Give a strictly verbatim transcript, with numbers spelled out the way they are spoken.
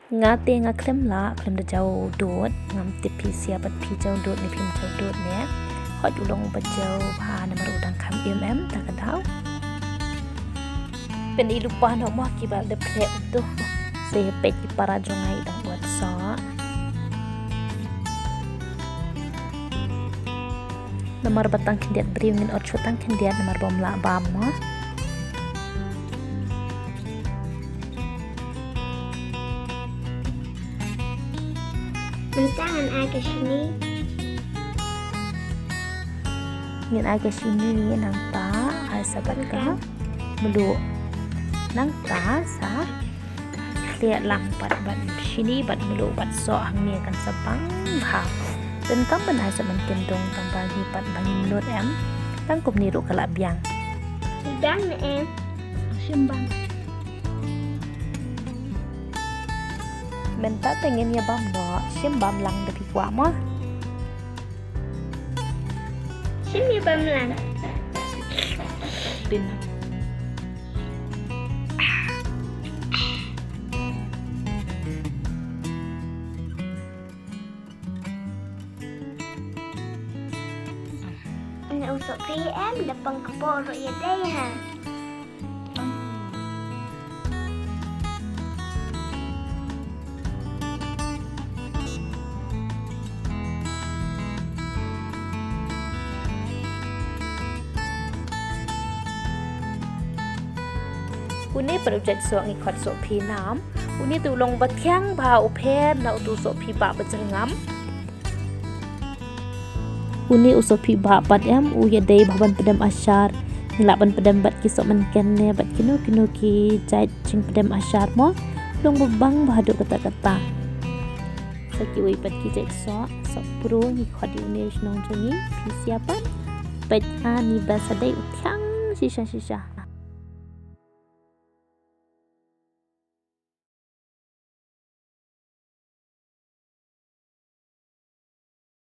Nga te nga khlem lah, khlem da jaw dud, ngam tip phi sia pat phi jaw dud ne phim jaw dud ne. Hooid u long ba jaw bha namar u dang kham im em ta ka daw. Pynïaid lypa noh mo kiba dep khleh utu. Sa ïa peit ki para jong nga i dang wad soh. Namar ba tang khyndiat briew ngin ot shuwa tang khyndiat namar bym lah bam mo. Mynta ngan ai ka shini. Ngin ai ka shini nangta ai sa bad ka mluh. Nangta sa khleh lang bad, bad shini bad mluh bad soh hangne kan sa bang bha. Donkam ban ai sa ban kyndong tang ba ngi pat ba ngim nud em. Tang kumne ruh ka lah biang. Biang ne em. Shim bam. Mynta te ngin ïa bam noh, shim bam lang da phi kwah mo. Shim ïa bam lang. Din. Une u sohphi em, da pang kpoh ruh ïa dei ha. Une pat u jait soh ngi khot sohphi nam. Une te u long ba thiang bha u pher na utu u sohphi bah ba jyrngam. Une u sohphi bah pat em u ïa dei bha ban pdem ashar. Ngi lah ban pdem bad ki sohmynken ne bad kino kino ki jait jingpdem ashar mo. Long ba bang bha haduh katta katta. Sa kiwei pat ki jait soh, soh pro ngi khot ïa une u shnong jong ngi, phi sia pat. Peit ani ba sa dei u thiang shisha shisha.